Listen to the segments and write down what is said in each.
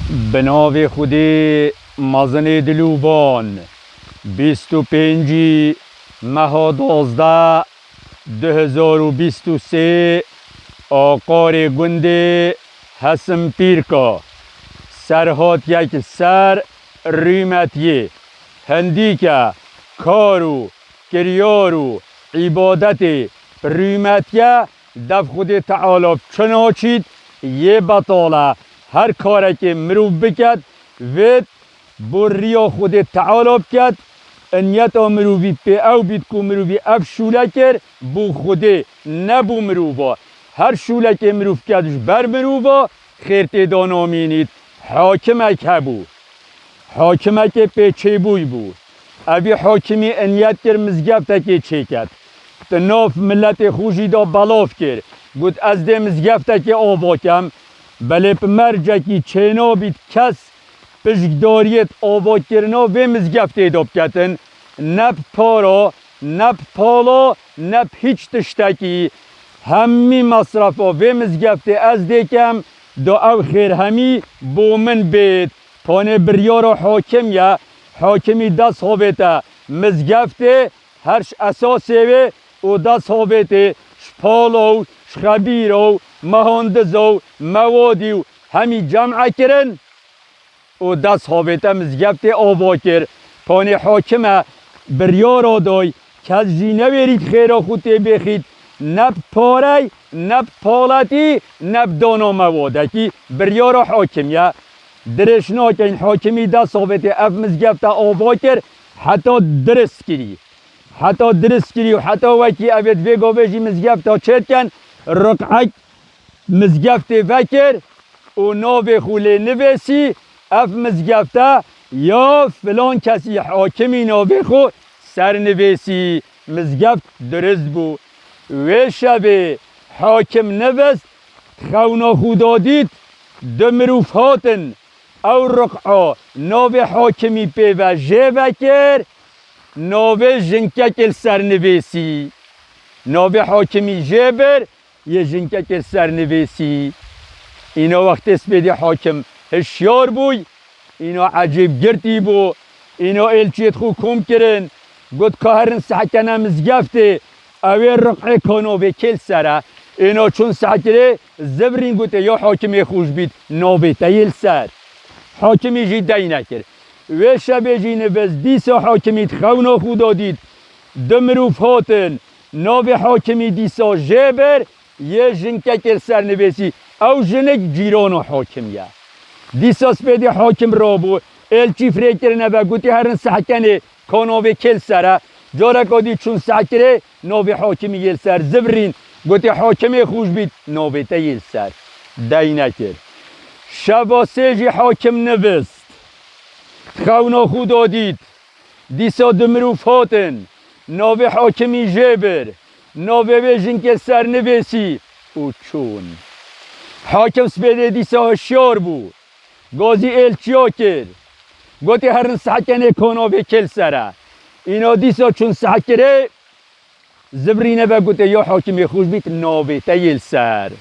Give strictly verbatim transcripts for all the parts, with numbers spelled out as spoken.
Bi navê Xwedê mezinê dilûvan, bîst û pêncî meha duwazdeh du hezar û bîst û sê, aqarê gundê Hesim Pîrka, serhatiyek ser rûmetiyê, hindîke kar û kiryar û îbadetê rûmetiye, dev Xwedê Teala çi naçît, yê betal e. Her karekê mirov biket, vêt bo riya Xwedê Teala biket, niyeta mirovî pê ew bît ku mirovî ev şûle kir bo Xwedê, ne bo mirova. Her şûlekê mirov ket ji ber mirova, xêr tê de namînît. Hakimek hebû. Hakimekê pê çêbûy bû. Evî hakimî niyet kir mizgeftekê çêket. Di nav miletê xwe jî de belav kir. Got, ez dê mizgeftekê ava kem. Belê bi mercekî çênabît kes pişkdariyê avakirina vê mizgeftê de biketin. Ne bi para, ne bi pala, ne bi hîç tiştekî. Hemî mesrefa vê mizgeftê ez dê kem, da ew xêrhemî bo min bêt. Panê biryara hakim ye, hakimî dest havête mizgeftê, her ji esasê wê û dest havêtê ji pala û ji xebîra û mehandiza û mewadî û hemî cem ekirin. û dest havête mizgeftê ava kir. Panê hakime biryara day, kes jî newêrît xêra xwe tê bêxît, ne bi parey, ne bi paletî, ne bi dana mewadekî. Biryara hakim ye. Dirêj nakeyn, hakimî dest havête ev mizgefte ava kir, heta dirist kirî. Heta dirist kirî û heta wekî evêt vê gavê jî mizgefta çêdikin, riqek mizgeftê vekir û navê xwe lê nivêsî, ev mizgefte ya filan kesî hakimî navê xwe sernivêsî. Mizgeft dirist bû. Wê şevê hakim nivist, xewna xwe da dît, du mirov hatin, ew riq'a navê hakimî pê ve jê vekir, navê jinkekê li ser nivêsî. Navê hakimî jê bir, yê jinkekê li ser nivêsî. Îna wextê spêdê hakim hişyar bûy, îna ecêb girtî bû, îna êlçiyêt xwe kom kirin, got, ka herin sehkene mizgeftê, ew ê riq'ê ka navê kê li ser e. Îna çûn sehkirê, zivirîn gotê, ya hakimê xwe ji bît, navê te yê li ser. Hakimî jî dey nekir. Wê şevê jî nivist, dîsa hakimî di xewna xwe da dît, du mirov hatin, navê hakimî dîsa jê bir, yê jinkekê li ser nivêsî, ew jinik cîrana hakim ye. Dîsa spêdê hakim rabû, êlçî firê kirine ve, gotî, herin sehkenê, ka navê kê li ser e. Careka dî çûn sehkirê, navê hakimî yê li ser zivirîn. Gotê, hakimê xwe ji bît, navê te yê li ser. Dey nekir. Şeva sê jî hakim nivist. Xewna xwe da dît. Dîsa du mirov hatin. Navê hakimî jê bir. Navê wê jinkê li ser nivêsî û çûn. Hakim spêdê dîsa hişyar bû. Gazî êlçiya kir. Gotê, herin sehkenê ka navê kê li ser e. Îna dîsa çûn sehkirê, zivirîne ve gotê, ya hakimê xwe ji bît, navê te yê li ser.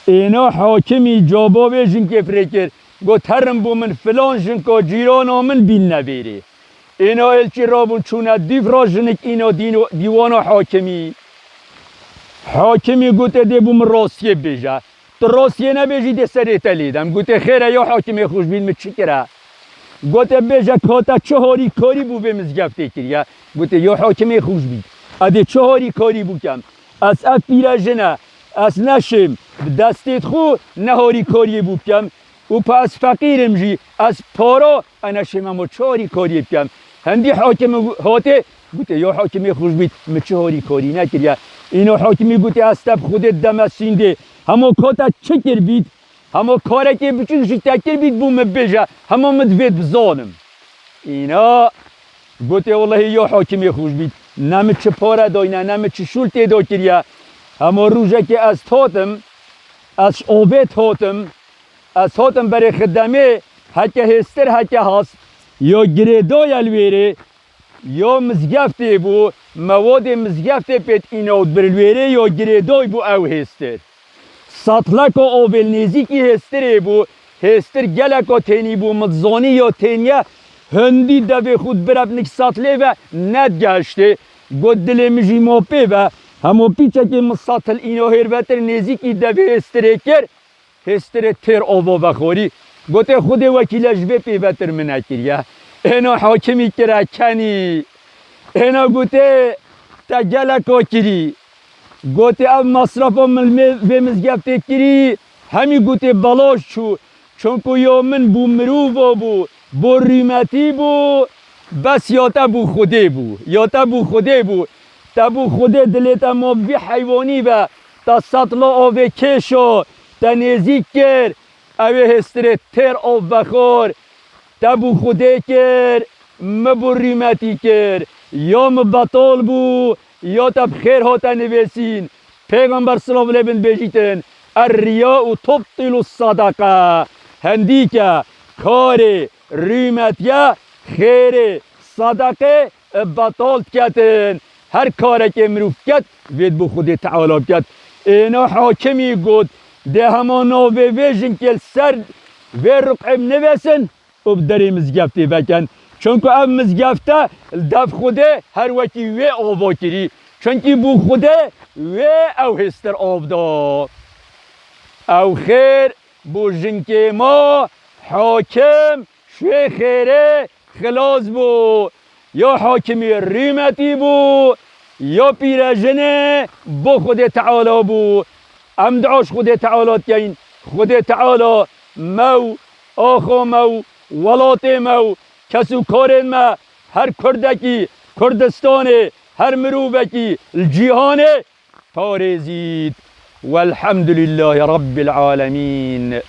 Êna hakimî caba vê jinkê firê kir. Got, herin bo min filan jinka cîrana min bînine vêrê. Êna êlçî rabûn çûne dîv ra jinik îna dîno-, dîwana hakimî. Hakimî gotê, dê bo min rastiyê bêje. Tu rastiyê nebêjî dê serê te lê dem. Gotê, xêr e ya hakimê xwe ji bît, min çi kire? Gotê, bêje ka te çi harîkarî bo vê mizgeftê kiriye? Gotê, ya hakimê xwe ji bît, ez dê çi harîkarî bo kem? Ez ev pîre jin e, ez neşêm bi destê xwe ne harîkariyê bo bikem. Û pa ez feqîr im jî, ez para, ez neşêm hema çi harîkariyê bikem. Hindî hakim hatê, gotê, ya hakimê xwe ji bît, min çi harîkarî nekiriye. Îna hakimî gotê, ez te bi Xwedê dideme sîndê. Hema ka te çi kir bît, hema karekê biçûk jî te kir bît, bo min bêje, hema min divêt bizanim. Îna gotê, wellehî ya hakimê xwe ji bît, ne min çi pare dayne, ne min çi şûl tê de kiriye. Hema rojekê ez hatim, ez ji avêt hatim, ez hatim berê xidemê, heke hêstir, heke hast, ya girêdayê li wêrê, ya mizgeftê bû, mewadê mizgeftê pêt îna û bir li wêrê ya girêday bû ew hêstir. Satleka avê li nêzîkî hêstirê bû, Hêstir geleka tênî bû, min zanî ya têniye, hindî devê xwe di birevnik sat lê ve nedigeştê. Got, dilê min jî ma pê ve, hema pîçekê min sat hil îna hêrvetir nêzîkî devê hêstirê kir. Hêstirê têr ava vexwarî. Gotê, Xwedê wekîle ji vê pêvetir min nekiriye. Êna hakimî kire kenî. Êna gotê, te geleka kirî. Gotê, ev masrafa min vê mizgeftê kirî, hemî gotê belaş çû. Çunku ya min bû mirova bû, bû rûmetî bû, bes ya te bû Xwedê bû. Ya te bû Xwedê bû. Te bû Xwedê dilê te ma vî heywanî ve, te setla avê kêşa, te nêzîk kir. Ew ê hêstirê têr av vexwar. Te bû Xwedê kir, min bû rûmetî kir. Ya min betal bû, ya te bi xêr hate nivêsîn. Pêxember silav lê bin bêjîtin, Er-riya'u tubtilu sadaka. Hindîke karê rûmetiye xêrê sadaqê betal diketin. Her karekê mirov ket, vê bo Xwedê Teala biket. Êna hakimî got, dê hema navê vê jinkê li ser vê riqê nivêsin û bi derê mizgeftê vekin. Çunku ev mizgefte li dev Xwedê her wekî wê ava kirî. Çunkî bo Xwedê wê ew hêstir av da. Ew xêr bo jinkê ma, hakim, ji wê xêrê xilas bû. Ya hakimî rûmetî bû, ya pîrejinê bo Xwedê Teala bû. Em dua ji Xwedê Teala dikeyin. Xwedê Teala me û axa me û welatê me û kes û karên me, her Kurdekî Kurdistanê, her mirovekî li cîhanê parêzît. Welhamdulîllahî Rabbil Alemîn.